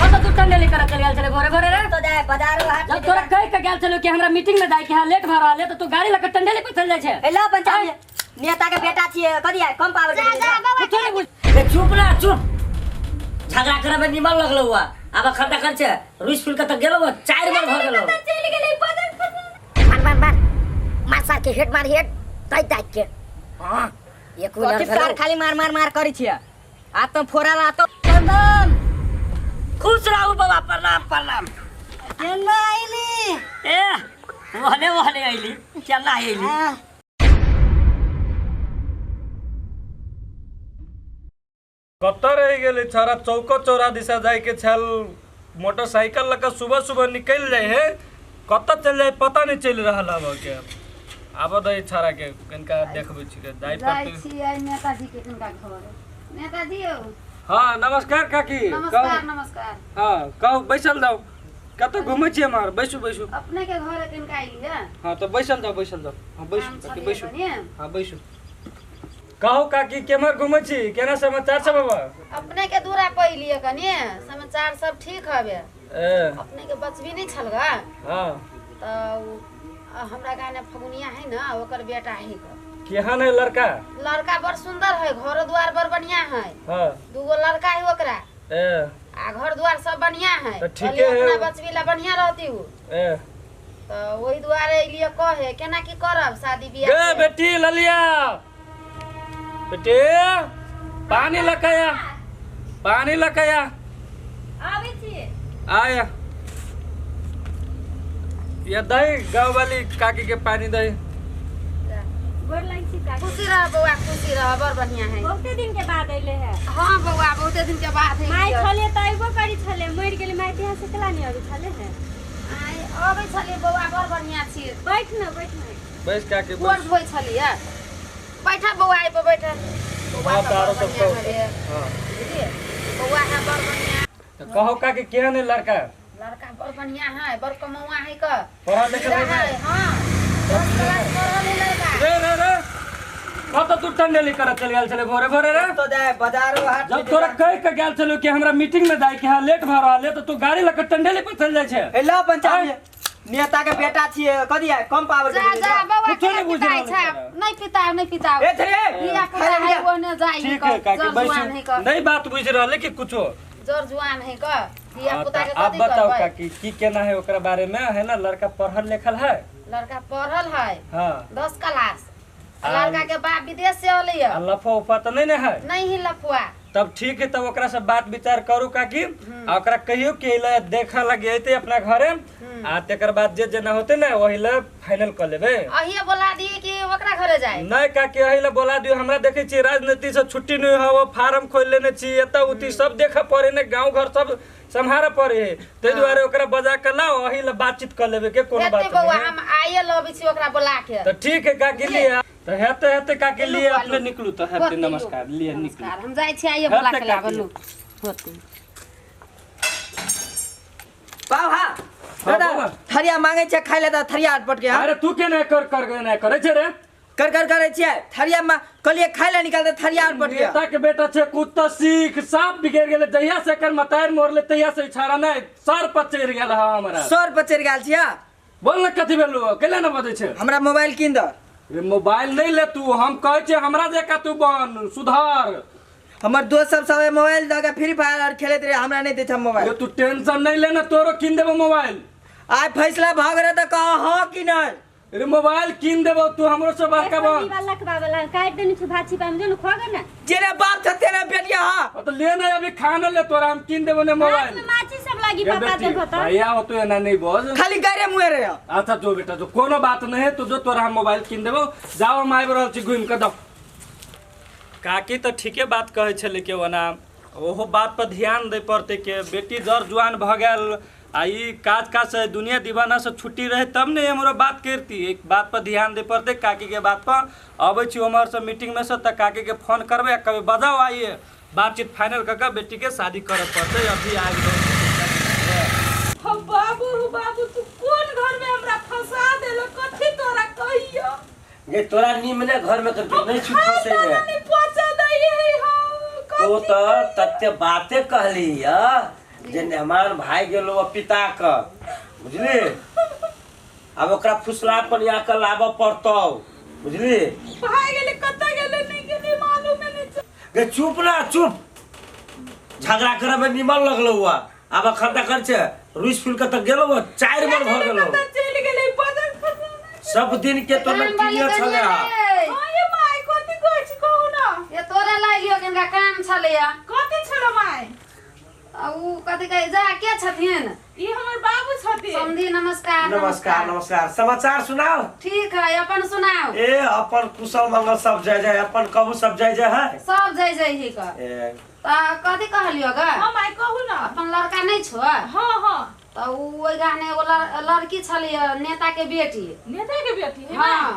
कत तू टंडेली करऽ चल गेल छले भोरे भोरे रे? तो जाए बाजार हाट। जब तोरा कह के गेल छलो कि हमरा मीटिंग में जाय के है, लेट भऽ रहल है, तऽ तू गाड़ी लऽ के टंडेली पर चल जाइ छै। ए ल पंचायत, नेता के बेटा छियै, कथी है कम पावर के। जा बाबा। कुछो नहि बुझ। ए चुप ना चुप, झगड़ा करे में निमन लगलो हुआ। आब अखन तखन छै रुस फुल के तऽ गेलो, 4 बेर भऽ गेलो। चलि गेलै बदल। मार मार मार मार सार के, हेड मार हेड ताइ ताइ के। हां, एक मिनट। कथी सार खाली मार मार मार करै छियै? आ तो फोड़ा ला तो। चंदन। खुश रहू बाबा, प्रणाम प्रणाम। केना आइली? ए वहने वहने अइली, केना अइली? हाँ। कतऽ रहि गेलै छौड़ा? चौको चौरा दिशा जाइके छल, मोटरसाइकिल लऽ कऽ सुबह सुबह निकलि जाइ है, कतऽ चलि जाइ पता नहि चलि रहल हब के। आबऽ दै छौड़ाके, कनिका देखबै छिकै जाइ जाइ पड़तै। छियै नेताजी के कनिका घर। नेताजी यौ। हँ नमस्कार काकी। नमस्कार। कहू। नमस्कार। हँ कहू, बैसल जाउ। कतऽ घुमै छियै एम्हर? बैसू बैसू। अपने के घर कनिका अयलियै। हँ तऽ बैसल जाउ, बैसल जाउ। हँ बैसू। काम काकी छलियै बैसू। कनिये। हँ बैसू। कहू काकी, केम्हर घुमै छी? केना समाचार सब बाबा? अपने के दूरा पर अयलियै कनिये। समाचार सब ठीक हवे। ए। अपने के बचबी नहीं छल गा? हँ। तऽ हमरा गाने फगुनिया है ना, ओकर बेटा है ग। केहन है लड़का? लड़का बड़ सुंदर है, घरो द्वार बड़ बढ़िया है। हँ। दूगो लड़का है ओकरा। ए। आ घर द्वार सब बढ़िया है। तऽ ठीके कहलियै है। अपना बचबी ला बढ़िया रहती उ। ए। तऽ ओहि दुआरे अयलियै कहे, केना की करब शादी बियाह गे के। बेटी ललिया, बेटी पानी लकया, पानी लकया। आबै छियै। आया ये दही गाँव वाली काकी के पानी दही। गोर लागै छी काकी। खुशी रह बौआ, खुशी रह। बड़ बढ़िया है। बहुते दिन के बाद अइले है। हाँ बौआ, बहुते दिन के बाद है। माय छले तऽ अइबो करी छले, मरि गेलै माय तिहा से केला नहि अबै छले है? आइ अबै छलियै बौआ, बड़ बढ़िया छी। बैठ न, बैठ न। बैस काकी। गोर बैस। धोइ छलियै। बैठ बौआ, आइ पर बैठ बौआ। हाँ, तऽ तऽ आरो बड़ सब बढ़िया कहू। हवे। हाँ। बुझलियै बौआ, है बड़ बढ़िया। तऽ कहू काकी, केहन है लड़का? लड़का बड़ बढ़िया है, बड़ कमौआ है क। पढ़ल लिखल है? है हाँ, 10 क्लास पढ़ल है लड़का। रे रे रे, कतऽ तू टंडेली करऽ चलि गेल छलै भोरे भोरे रे? तो जाए बाजार हाट। जब तोरा कह के गेल छलो कि हमरा मीटिंग में जाय के है, लेट भऽ रहल है, तऽ तू गाड़ी लऽ के टंडेली पर चलि जाइ छै। ए ल पंचायत, नेता के बेटा छियै, कथी है कम पावर जा के। जा बौआ। कुछो केना नहि बुझि पिताइ रहल छै? छै। नहीं पिताओ, नहीं पिताओ। ए थरे धिया पुता है, ओहने जाइ। ठीक है काकी। जर बैसू। जुआन है क। नहीं बात बुझि रहल है कि कुछो। जर जुआन है क, धिया हाँ, पुता तऽ के आब कथी बताओ करबै? काकी, की केना है ओकरा बारे में? है ना लड़का पढ़ल लिखल है? लड़का पढ़ल है। हाँ। 10 क्लास। आ लड़का के बाप विदेश से अलै। आ लफा उफा तऽ नहीं ने है? नहीं ही लफुआ। तब ठीक है, तब ओकरा से बात विचार करू काकी, आ ओकरा कहियो कि अइला देखऽ लगे अइते अपना घरे, आ तेकर बाद जे जेना होते ने वही ला फाइनल कऽ लेबै। अहिए बोला दिए कि ओकरा घरे जाए? नहीं काकी, एहि ला बोला दियो। हमरा देखै छियै राजनीति से छुट्टी नहीं हो, फार्म खोल लेने छी, एतऽ उती सब देखऽ पड़े ने, गाँव घर सब सम्हारऽ पड़े है, ताहि दुआरे ओकरा बजा के लाओ, एहि ला बातचीत कऽ लेबै के कोनो हेतै बात बौआ। नहीं है। हम आइए लबै छी ओकरा बोला के। तऽ ठीक है काकी, लिए तऽ हेतै हेतै काकी, लिए लू, अपने लू। निकलू तऽ हेतै। होतै, लू। नमस्कार, लिए निकलू। नमस्कार, हम जाइ छी, आइए बोला हेतै के लाबऽ। काकी। लू होतै। पाव हा दादा। बाबा। थरिया मांगे छै खाइ ले तऽ थरिया अटपट के। हाँ? अरे तू केना कर कर केना करै छै रे? कर कर करै छियै। थरिया मा कहलियै खाइ ले निकाल तऽ थरिया अटपट के। नेता के बेटा छै, कुत्ता सीख साफ बिगड़ गेलै। जहिया से एकर मतार मरले तहिया से ई छाड़ा नहि सर पर चढ़ि गेल है हमरा। सर पर चढ़ि गेल छियै। बोल ने, कथी भेलू? कैला ने बजै छै? हमरा मोबाइल कीन दऽ। रे मोबाइल नहीं ले तू, हम कहै छियै हमरा जेका तू बन, सुधर। हमर दोस्त सब सब मोबाइल दऽ के फ्री फायर आर खेलैत रहे, हमरा नहि दै छै मोबाइल। रे तू टेंशन नहीं ले ना, तोरो कीन देबो मोबाइल। आइ फैसला भऽ गेलै तऽ कह हाँ कि नहि? रे मोबाइल कीन देबो, तू हमरो से बड़का बन। लखबा वाला काटि देने छी भात छिपा में, जो ने खो ने। जेने बाप छ तेने बेटिया हाँ। तो ले ना, अभी खाना ले, तोरा हम कीन देबो ने हाथ मोबाइल। में माची सब लागी। गे पापा बेटी, देखो तो। भैया हो तू एना नहीं बोल। खाली गरे मुँहे रहे। अच्छा जो बेटा जो, कोनो बात नहीं है, तो जो तोरा हम मोबाइल कीन देबो। जाओ, हम आबि रहल छी घुमि कऽ। दो काकी तऽ ठीके बात कहै छलै के ओना ओहो बात पर ध्यान दै पड़तै के बेटी जर जुआन भऽ गेल आ ई काज काज से दुनिया दीवाना से छुट्टी रहे तब ने हमरो बात करती। एक बात पर ध्यान दै पड़तै काकी के बात पर। अबै छी उम्हर से मीटिंग में से तऽ काकी के फोन करबै आ कहबै बजाओ आइए, बातचीत फाइनल कऽ के बेटी के शादी करऽ पड़तै। अभी आबि गेल। हो बाबू, हो बाबू, तू कोन घर में हमरा फंसा देलो? कथी तोरा कहियो? गे तोरा निमने घर में कभी नहीं छूट फंसे खाना में। नहीं पहुंचा दई हो। तो कथी? तो तते बातें कहली या जे मेहमान भाई गेलो पिता के बुझली। अब ओकरा फुसला पनिया के लाबऽ पड़तौ बुझली। भाई गेले कत गेले नहीं गेले मालूम नहीं। गे चुप ना चुप, झगड़ा करे में निमन लगलो हुआ। अब खर्चा कर छे रुस फूल के त गेलो 4 बार भ गेलो। चल गेले बदल सब दिन के तो लड़की छले। हां ये my कथि कहै छी कहू ना। ये तोरा लाइलियो केनका काम छलैया। कथि छलो my? आ उ कथि कहे जा के छथिन? ई हमर बाबू छथिन। समधी नमस्कार। नमस्कार नमस्कार। समाचार सुनाओ। ठीक है अपन सुनाओ। ए अपन कुशल मंगल सब जय जय। अपन कहू सब जय जय है? सब जय जय ही का। ए त कथि कहलियो ग? हां my कहू ना। अपन लड़का नहीं छो? हां हां। त उ ओइ गाने एगो लड़की छलिय नेता के बेटी। नेता के बेटी है? हां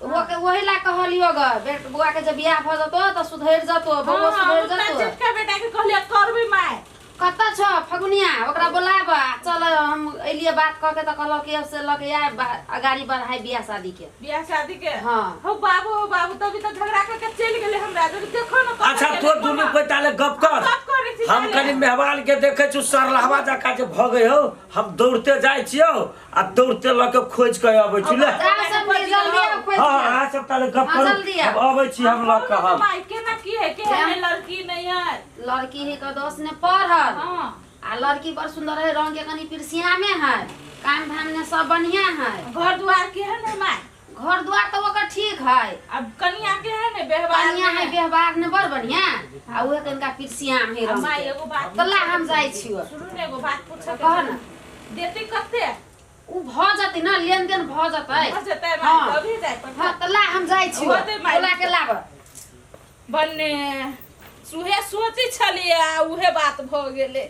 ओके वही ला कहलियो ग बेट बुआ के जब बियाह भ जतो त सुधरि जतो बउआ सुधरि जतो। छोटका बेटा के कहलियो करबे my. कत छ फगुनिया ओकरा बोलाब चल हम एलिए बात क के त कहलो कि अब से ल के आए अगाड़ी बढ़ाई बियाह शादी के। बियाह शादी के? हां। हो बाबू हो बाबू तभी त झगड़ा कर के चल गेले हमरा। देखो ना। अच्छा तो दुनु कोई ताले गप कर। हम कनी मेहमान के देखे छु सरलहवा जका जे भ गई हो हम दौड़ते जाय छियो आ दौड़ते ल के खोज के आबै छी ले। हां हां सब ताले गप कर हम आबै छी हम ल के हम। My केना की है के है लड़की नहीं है? लड़की है के दोस्त ने पढ़ल। हां। आ लड़की बड़ सुंदर है रंग के कनी पिरसिया में है काम धाम ने सब बढ़िया है। घर द्वार के है ने my? घर द्वार तो ओकर ठीक है। अब कनिया के है ने व्यवहार? कनिया है व्यवहार ने बड़ बढ़िया आ उहे कनका पिरसिया में है रंग। My एगो बात त ला हम जाय छियो। सुनू ने एगो बात पूछ के कह ना। देती कते? उ भ जतै ना लेन देन भ जतै। भ जतै my तभी जाय पर। हां त ला हम जाय छियो बोला के लाब। बन्ने सुहे सोची छलिए उहे बात भ गेले।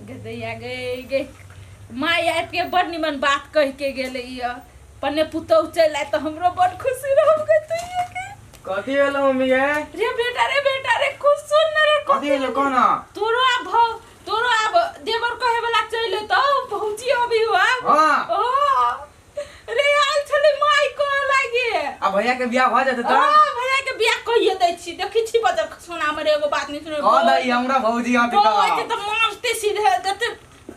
गदैया गई गई my आबि के बड़ निमन बात कह के गेले य पन्ने पुतौ चल आए त हमरो बड़ खुशी रहब के तइए के। कथि भेलो मम्मी गे? रे बेटा रे बेटा रे खुश सुन न रे कथि भेलो कोना? तोरो आब तोरो आब देवर कहे वाला चल त भौजी अभी हुआ। हां। ओ रे आयल छले my कह लागे। आ भैया के बियाह भ जतै त? हां भैया के बियाह कहिए दै छी देखि छी बजर सोना हमरे एगो बात नहीं सुने। कह दै हमरा भौजी आती त। ओ त मारते सीधे जते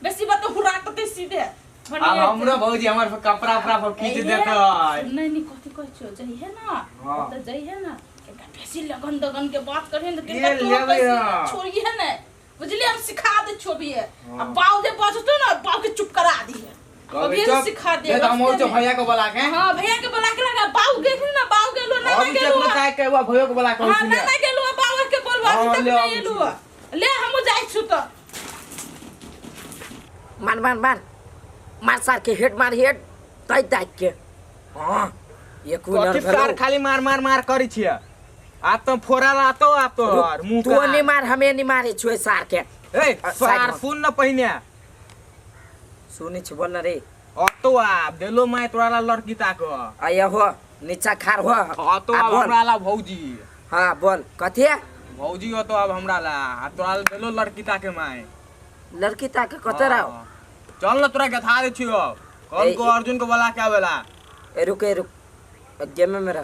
बेसी बात हुराटते सीधे। अब हमरो भौजी हमर कपड़ा उपड़ा पर खींच देतै। नहीं नहीं कथि कहै छियो जइहे ना त जइहे ना एकटा बेसी लगन दगन के बात करहिन त किनका तोर पैसा छोड़िहे ने बुझलिए। हम सिखा दे छियो भी आ बाऊ जे बजतो ना बाऊ के चुप करा दिहे। अभी सिखा दे। त हम और भैया के बोला के। हां भैया के बोला के लगा बाऊ गेल ना बाऊ गेलो ना ना गेलो। अभी चाहे के भैया के बोला के। हां ना ना गेलो बाऊ के बोलबा तक नहीं एलो ले हम जाय छु त। मार मार मार मार सार के हेड मार हेड तय दाग के। हां ये कूलर सार खाली मार मार मार करै छियै। आ त फोरा लातो आ तोहर मुंह तू नहीं मार हमें नहीं मारे छुए सार के। ए सार सुन न पहिने सुनै छी बोल न रे। अतो आ देलो my तोरा ला लड़की ताक आया हो नीचा खार हो। अतो अब हमरा ला भौजी। हां बोल कथि है? भौजी अतो अब हमरा ला आ तोरा ला देलो लड़की ताके my. लड़की ताके कत रहो? चल न तोरा गथा दे छियो कल को अर्जुन को बोला के आवेला। ए रुक ए रुक गेम में मेरा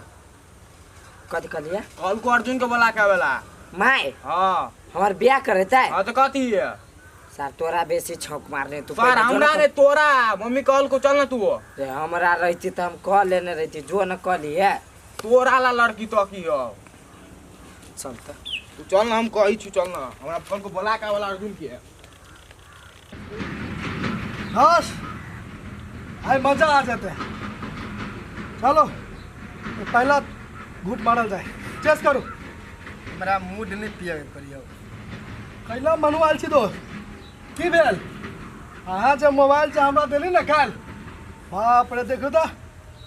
कथि कहलिए? कल को अर्जुन को बोला के आवेला my. हां हमर बियाह करतै। हां त कथि है? सर तोरा बेसी छौक मारने तू सर हमरा ने तोरा मम्मी कल को चल न तू। रे हमरा रहती त हम कह लेने रहती जो न कहली है तोरा ला लड़की तो की हो। चल त तू चल न हम कहै छु चल न हमरा कल को बोला के आवेला अर्जुन के। बस आए मजा आ जाते हैं। चलो पहला घूट मारल जाए। चेस करो। हमरा मूड नहीं पिए के करियो। कैला मनुआल छी दोस्त की भेल? अहाँ जे मोबाइल से हमरा देली ना काल बाप रे देखो त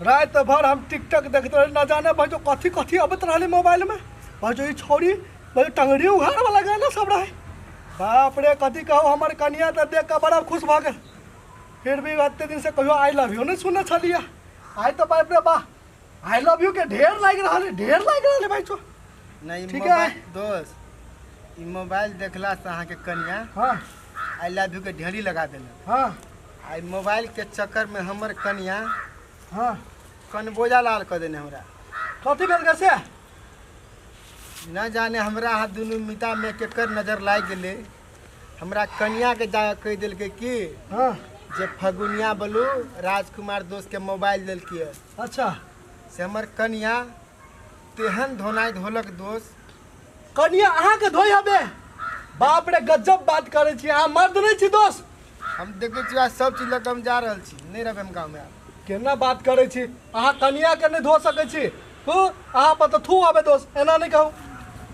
रात भर हम टिकटॉक देखते रहे न जाने भाई जो कथी कथी अबत रहले मोबाइल में। भाई जो ई छौरी भाई टंगड़ी उघार वाला गाना सब रहे। बाप रे कथी कहू हमर कनिया त देख के बड़ा खुश भ गेल। फिर भी अते दिन से कहियो I love you नहीं सुनने छलिए। आइ त बाप रे बा I love you के ढेर लाग रहल है ढेर लाग रहल है भाई जो। नहीं ठीक है दोस्त ई मोबाइल देखला से अहाँ के कनिया हां I love you के ढेरी लगा देलक। हां आई मोबाइल के चक्कर में हमर कनिया हां कनबोजा लाल क देने हमरा। कथी भेल कैसे? न जाने हमरा हाथ दुनू मिता में केकर नजर लाग गेले। हमरा कनिया के जा कहि देलकै कि हाँ जे फगुनिया बोलू राजकुमार दोस्त के मोबाइल देलकै। अच्छा से हमर कनिया तेहन धोनाइ धोलक दोस्त। कनिया अहाँके धोइ हबे? बाप रे गजब बात करै छी अहाँ, मर्द नहि छी दोस्त। हम देखै छी आ सब चीज लऽ कऽ हम जा रहल छी, नहि रहबै हम गाँवमे आब। केना बात करै छी अहाँ, कनिया के नहि धो सकै छी? हूँ, अहाँ पर तऽ थू आबे दोस्त, एना नहि कहू।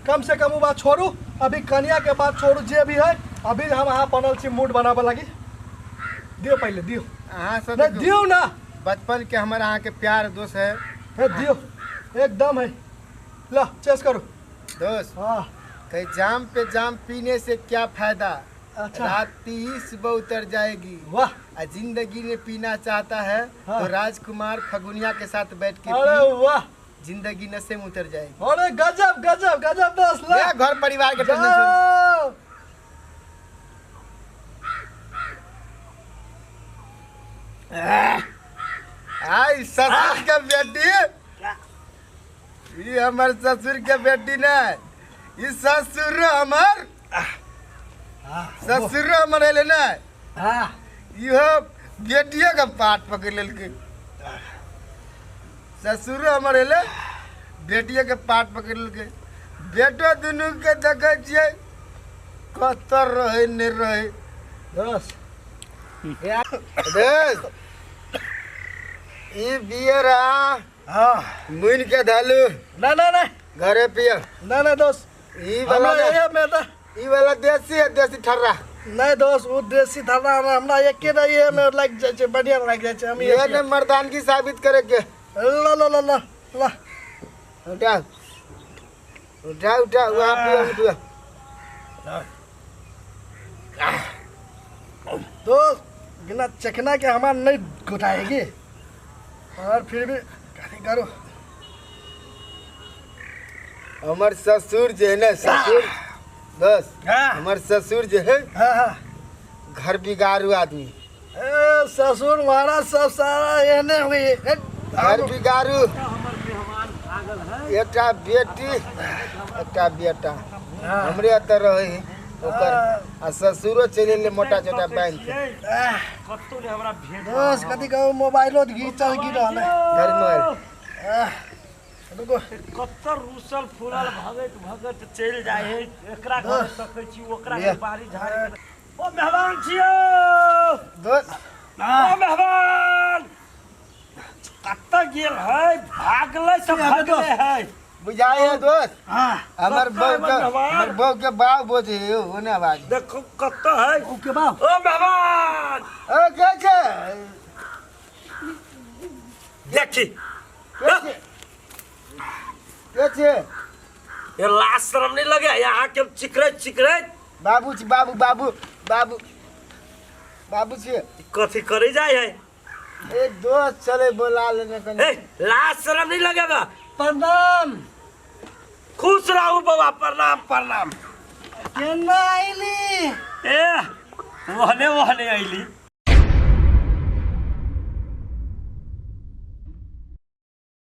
कम से कम ओ बात छोड़ू, अभी कनिया के बात छोड़ू, जे भी है अभी हम अहाँ बनल छी मूड बनाबऽ लागी। दियौ पहिले दियौ। अहाँ सब नहीं दियौ ना, बचपन के हमर अहाँ के प्यार दोस्त है। हे दियौ एकदम है, ला चेस करू दोस्त। हाँ कहीं जाम पे जाम पीने से क्या फायदा। अच्छा। रात पी सुबह उतर जाएगी। वाह। आ जिंदगी में पीना चाहता है हाँ। तो राजकुमार फगुनिया के साथ बैठ के अरे पी, वाह जिंदगी नशे में उतर जाएगी। अरे गजब गजब गजब दोस्त। ला ले घर परिवार के टेंशन छोड़। जाओ। आई ससुर के बेटी, ई हमर ससुर के बेटी ने, ई ससुर हमर, ससुर हमर एले ने। हाँ इहो बेटियो के पाट पकड़ लेलकै। ससुर हमर एले बेटियो के पाट पकड़ लेलकै। बेटो दुनू के देखै छियै कतऽ रहै नहि रहै। दोस्त दोस्त ई बियर आ हाँ मुनि के धलू। ना ना ना घरे पिय। ना ना दोस्त ई वाला हमरा ये में तो ई वाला देसी है, देसी ठर्रा। नहीं दोस्त वो देसी ठर्रा हमरा एके नहीं है में लाग जाइ छै, बढ़िया लाग जाइ छै। हम ये ने मर्दानगी साबित करे के। ला ला ला ला ला उठा उठा उठा वहाँ पियो पियो। दोस्त बिना चखना के हमार नहीं घुटाएगी, और फिर भी कथी करू। हमर ससुर जे है ना, ससुर बस हमर ससुर जे है हाँ हाँ घर बिगाड़ू आदमी। ए ससुर महाराज सब सारा एहने हुई घर बिगाड़ू। एकटा बेटी एकटा बेटा हमरे एतऽ रहै ओकर, आ ससुरो चलि एलै मोटा चोटा बान्हि के। कतौ ने हमरा भेट। दोस्त कथी कहू मोबाइलो घीचल गिर रहल है। घर मोबाइल रुको कत्तर रूसल फूलल भगत भगत चलि जाइ है। एकरा घर सकै छी ओकरा घर बाड़ी झाड़ी। ओ मेहमान छियौ दोस्त। ओ मेहमान कत्त गेल है? भागलै सब भागलै है बुझाइ है दोस्त। हाँ हमर बहू के, हमर बहू के बाप बोझे हो ओने आवाज। देखो कत्त है ओ के बाप। ओ मेहमान ओ के छै देखी के छै ये लाज शरम नहीं लगे यहाँ के चिकरैत चिकरैत। बाबू छी बाबू बाबू बाबू बाबू छी कथी करे जाय है? ए दोस्त चले बोला लेने कनी। ए लाज शरम नहीं लगेगा। प्रणाम। खुश रहू बाबा, प्रणाम प्रणाम। केना आइली? ए ओहने ओहने आइली।